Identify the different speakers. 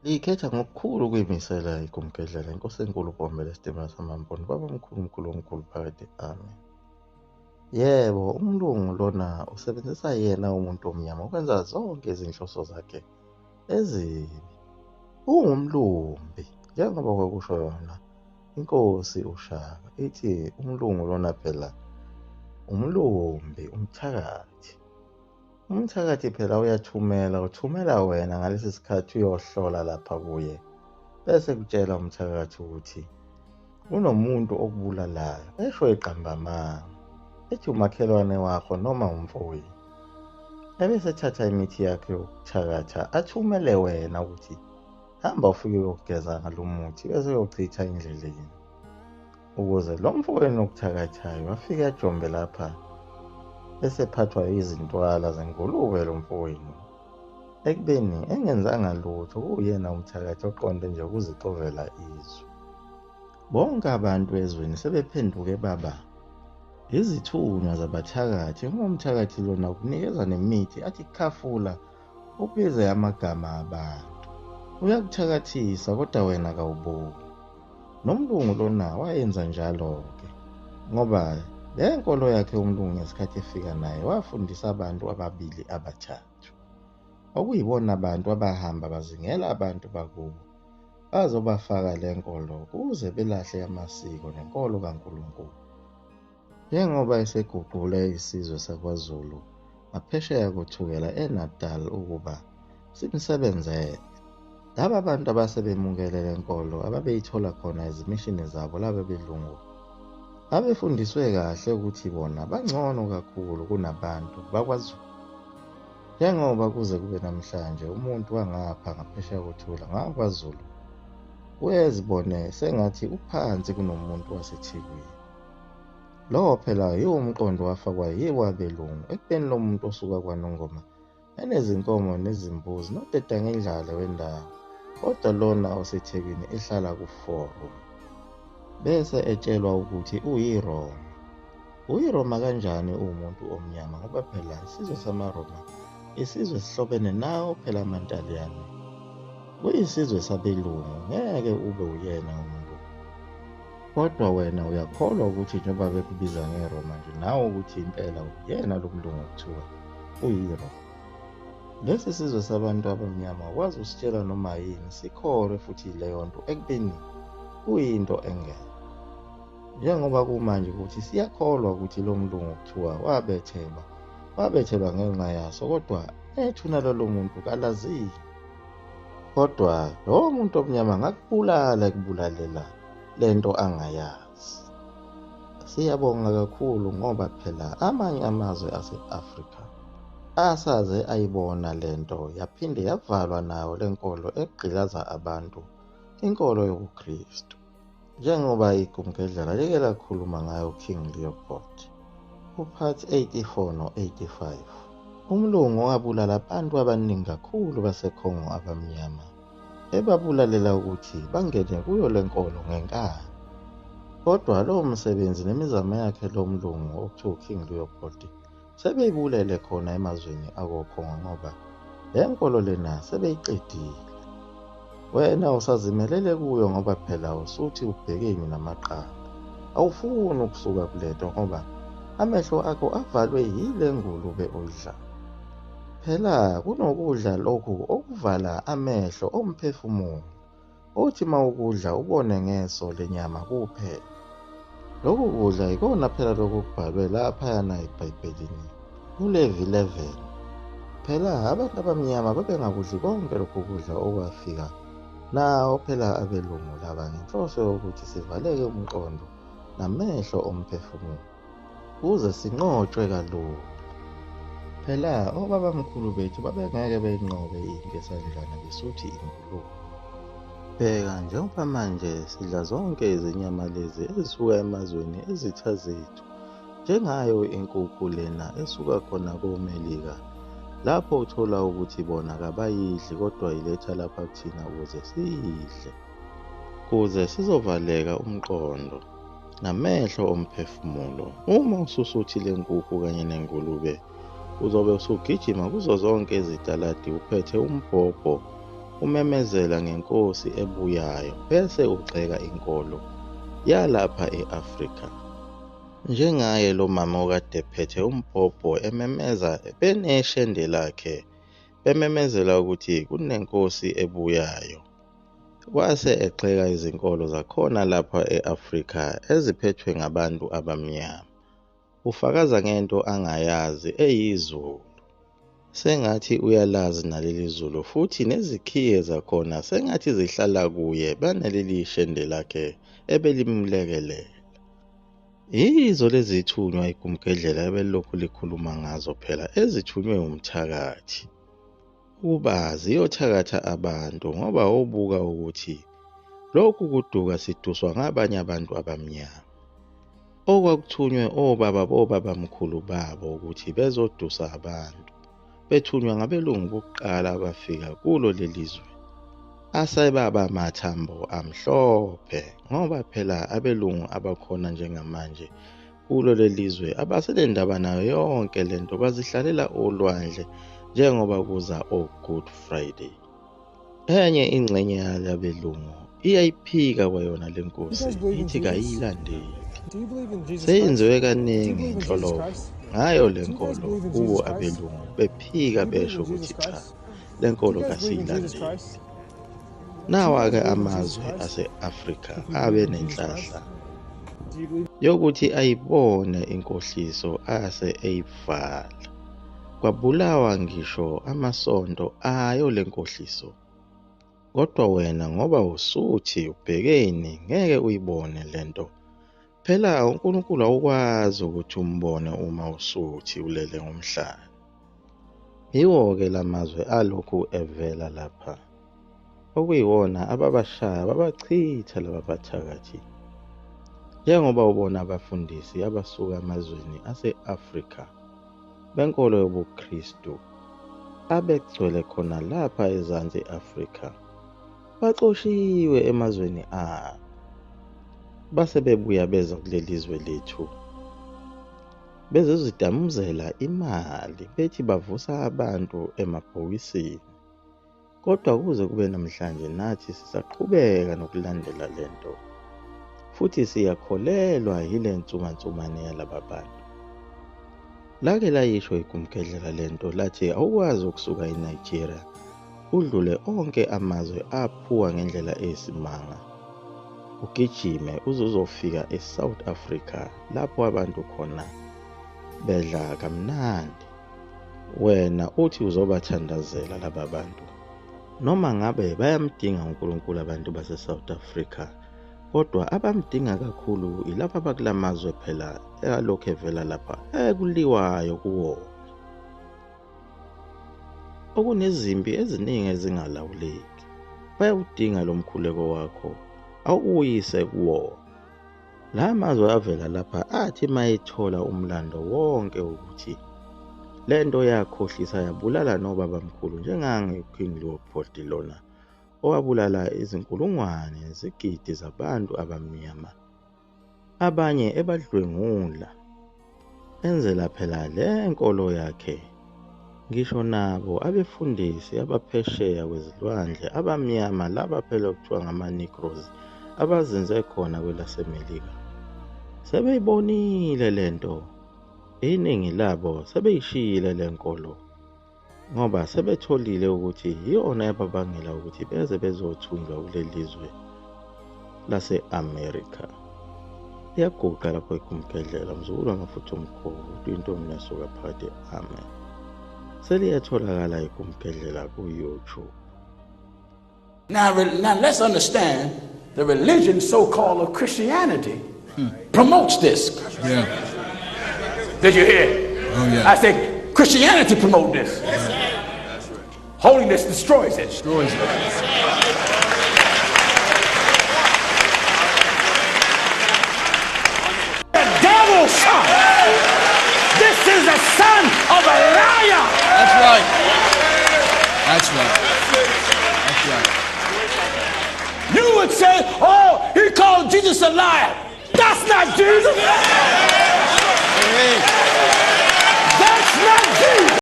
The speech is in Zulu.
Speaker 1: Likhetha ngokukhulu ukuyimisela igumgedlela inkosi enkulu uBhombela esitimela samaMpondo babamkhulu mkhulu omkhulu phakade amen. Yebo, umlungu lona usebenzisa yena umuntu omnyama ukwenza zonke izinhloso zakhe ezimbi. Ungumlumbi njengoba kwakusho yona inkosi uShaka ithi umlungu lona phela umlumbi umthakathi. Umthakathi phela uyathumela, uthumela wena ngalesi sikhathi uyohlola lapha kuye. Bese kutshela umthakathi ukuthi kunomuntu okubulalayo, esho eqamba amanga. Ethi umakhelwane wakho noma umfowenu. Ebese ethatha imithi yakhe yokuthakatha athumele wena ukuthi hamba ufike uyogeza ngalo muthi bese uyochitha endleleni. Ukuze lo mfowenu okuthakathayo afike ajombe lapha esephathwa izintwala zengulube lo mfowenu. Ekubeni engenzanga lutho kuwuyena umthakathi oqonde nje ukuzixovela izwe. Bonke abantu ezweni sebephenduke baba izithunywa zabathakathi ngoba umthakathi lona ukunikeza nemithi athi khafula ubize amagama abantu. Uyakuthakathisa kodwa wena kawuboni. Nomlungu lona wayenza njalo-ke ngoba le nkolo yakhe umlungu ngesikhathi efika naye wafundisa abantu ababili abathathu okuyibona abantu abahamba bazingela abantu bakubo bazobafaka le nkolo ukuze belahle amasiko nenkolo kaNkulunkulu. Njengoba eseguqule isizwe sakwaZulu ngaphesheya koThukela eNatal ukuba simsebenzele. Laba bantu abasebemukele le nkolo ababeyithola khona ezimishini zabo laba belungu babefundiswe kahle ukuthi bona bangcono kakhulu kunabantu bakwaZulu. Njengoba kuze kube namhlanje umuntu wangapha ngaphesheya koThukela ngakwaZulu uyezibone sengathi uphansi kunomuntu waseThekwini. Lowo phela yiwo umqondo owafakwa yibo abelungu ekubeni lo muntu osuka kwaNongoma enezinkomo nezimbuzi nodedangendlale wendawo kodwa lona oseThekwini ehlala ku-four room. Bese etshelwa ukuthi uyiRoma. UyiRoma kanjani uwumuntu omnyama ngoba phela isizwe samaRoma isizwe esihlobene nawo phela amaNtaliyane. Kuyisizwe sabelungu ngeke ube uyena umuntu. Kodwa wena uyakholwa ukuthi njengoba bekubiza ngeRoma nje nawe ukuthi impela uyena lo mlungu okuthiwa uyiRoma. Lesi sizwe sabantu abamnyama ukwazi usitshela noma yini sikholwe futhi leyo nto ekubeni kuyinto engekho. Njengoba kumanje ukuthi siyakholwa ukuthi lo mlungu kuthiwa wabethelwa, wabethelwa ngenxa yaso kodwa ethuna lalo muntu kalaziwa. Kodwa lowo muntu omnyama angakubulala ekubulalela lento angayazi. Siyabonga kakhulu ngoba phela amanye amazwe ase-Afrika asaze ayibona lento yaphinde yavalwa nayo lenkolo egqilaza abantu, inkolo yobuKristu. Njengoba igumgedlela like lakhuluma ngayo King Leopold ku-part 84 no-85, umlungu owabulala abantu abaningi kakhulu baseKhongo abamnyama ebabulalela ukuthi bangene kuyo le nkolo ngenkani. Kodwa lowo msebenzi nemizamo yakhe lo mlungu okuthiwa uKing Leopold sebeyibulele khona emazweni akoKhongo ngoba le nkolo lena sebeyiqedile. Wena usazimelele kuyo ngoba phela usuthi ubhekeni namaqanda. Awufuni ukusuka kulento ngoba amehlo akho avalwe yile ngulube oyidlayo. Phela kunokudla lokhu okuvala amehlo omphefumulo. Uthi uma ukudla ubone ngeso lenyama kuphela. Lokhu kudla yikona phela lokhu okubhalwe laphayana eBhayibhelini kuLevi 11. Phela abantu abamnyama babengakudli konke lokhu kudla okwafika nawo phela abelungu laba ngenhloso yokuthi sivaleke umqondo namehlo omphefumulo kuze sinqotshwe kalula. Phela obabamkhulu bethu babengeke beyinqobe impi esandlwana besuthi ingulube. Bheka njengoba manje sidla zonke izinyama lezi ezisuka emazweni ezitha zethu njengayo inkukhu lena esuka khona koMelika lapho uthola ukuthi bona kabayidli kodwa iletha lapha kuthina ukuze siyidle kuze sizovaleka umqondo namehlo omphefumulo. Uma ususuthi le nkukhu kanye nengulube uzobe usugijima kuzo zonke izitaladi uphethe umbhobho Umemezela ngenkosi ebuyayo bese ugxeka inkolo yalapha e-Afrika. Njengaye lo mama okade ephethe umbhobho ememeza beneshende lakhe bememezela ukuthi kunenkosi ebuyayo. Wase egxeka izinkolo zakhona lapha e-Afrika eziphethwe ngabantu abamnyama. Ufakaza ngento angayazi eyiZulu. Sengathi uyalazi naleli Zulu futhi nezikhiye zakhona sengathi zihlala kuye banaleli shende lakhe ebelimlekelela. Yizo lezi thunywa igumgedlela ebelilokhu likhuluma ngazo phela ezithunywe umthakathi ukuba ziyothakatha abantu ngoba wobuka ukuthi lokhu kuduka siduswa ngabanye abantu abamnyama. Okwakuthunywe obaba bobabamkhulu babo ukuthi bezodusa abantu bethunywa ngabelungu bokuqala abafika kulo leli zwe. Asebaba amathambo amhlophe ngoba phela abelungu abakhona njengamanje kulo leli zwe abasenendaba nayo yonke lento, bazihlalela olwandle njengoba kuza o-Good Friday. Enye ingxenye yalabelungu iyayiphika kwayona le nkosi, ithi kayilandeli. Seyenziwe kaningi inhlolovo ngayo le nkolo kubo abelungu, bephika besho ukuthi cha, le nkolo kasiyilandeli. Nawa-ke amazwe ase-Afrika abe nenhlahla yokuthi ayibone inkohliso ase eyivala. Kwabulawa ngisho amasonto ayo le nkohliso. Kodwa wena ngoba usuthi ubhekeni ngeke uyibone lento. Phela uNkulunkulu awukwazi ukuthi umbone uma usuthi ulele ngomhlane. Yiwo-ke lamazwe alokhu evela lapha, okuyiwona ababashaya babachitha laba bathakathi. Njengoba ubona abafundisi abasuka emazweni ase-Afrika benkolo yobuKristu abegcwele khona lapha eZansi Afrika baxoshiwe emazweni abo base bebuya beza kuleli zwe lethu bezozidamuzela imali bethi bavusa abantu emabhokisini. Kodwa kuze kube namhlanje nathi sisaqhubeka nokulandela lento futhi siyakholelwa yile nsumansumane yalaba bantu. Lake layisho igumgedlela lento lathi awukwazi ukusuka eNigeria udlule onke amazwe aphuwa ngendlela eyisimanga ugijime uze uzofika eSouth Africa lapho abantu khona bedla kamnandi. Wena uthi uzobathandazela laba bantu. Noma ngabe bayamdinga uNkulunkulu abantu base-South Africa, kodwa abamdinga kakhulu ilaba bakulamazwe phela alokhu evela lapha ekuliwayo kuwona. Okunezimpi eziningi ezingalawuleki. Bayawudinga lo mkhuleko wakho awuyise kuwona. La mazwe avela lapha athi mayethola umlando wonke ukuthi lento yakhohlisa yabulala nobabamkhulu njengange King Leopold lona owabulala izinkulungwane nezigidi zabantu abamnyama, abanye ebadlwengula enzela phela le nkolo yakhe. Ngisho nabo abefundisi abaphesheya kwezilwandle abamnyama laba phela okuthiwa ngama-Negroes abazinze khona kwelaseMelika sebeyibonile lento, iningi labo sebeyishiyile le nkolo ngoba sebetholile ukuthi iyona ebabangela ukuthi beze bezothunjwa kuleli zwe lase-America. Liyaguqa lapho igumgedlela mzukulu wamafutha omkhulu intombi nasuka phakade, amen. Seliyatholakala igumgedlela ku-YouTube.
Speaker 2: Now let's understand the religion so-called of Christianity promotes this.
Speaker 3: Yeah.
Speaker 2: Did you hear?
Speaker 3: Oh, yeah.
Speaker 2: I said Christianity promotes this.
Speaker 3: That's right.
Speaker 2: Holiness destroys it.
Speaker 3: Destroys it.
Speaker 2: The devil's son. This is the son of a liar.
Speaker 3: That's right. That's right. That's right.
Speaker 2: You would say, oh, he called Jesus a liar. That's not Jesus.
Speaker 3: Hey.
Speaker 2: That's not Jesus.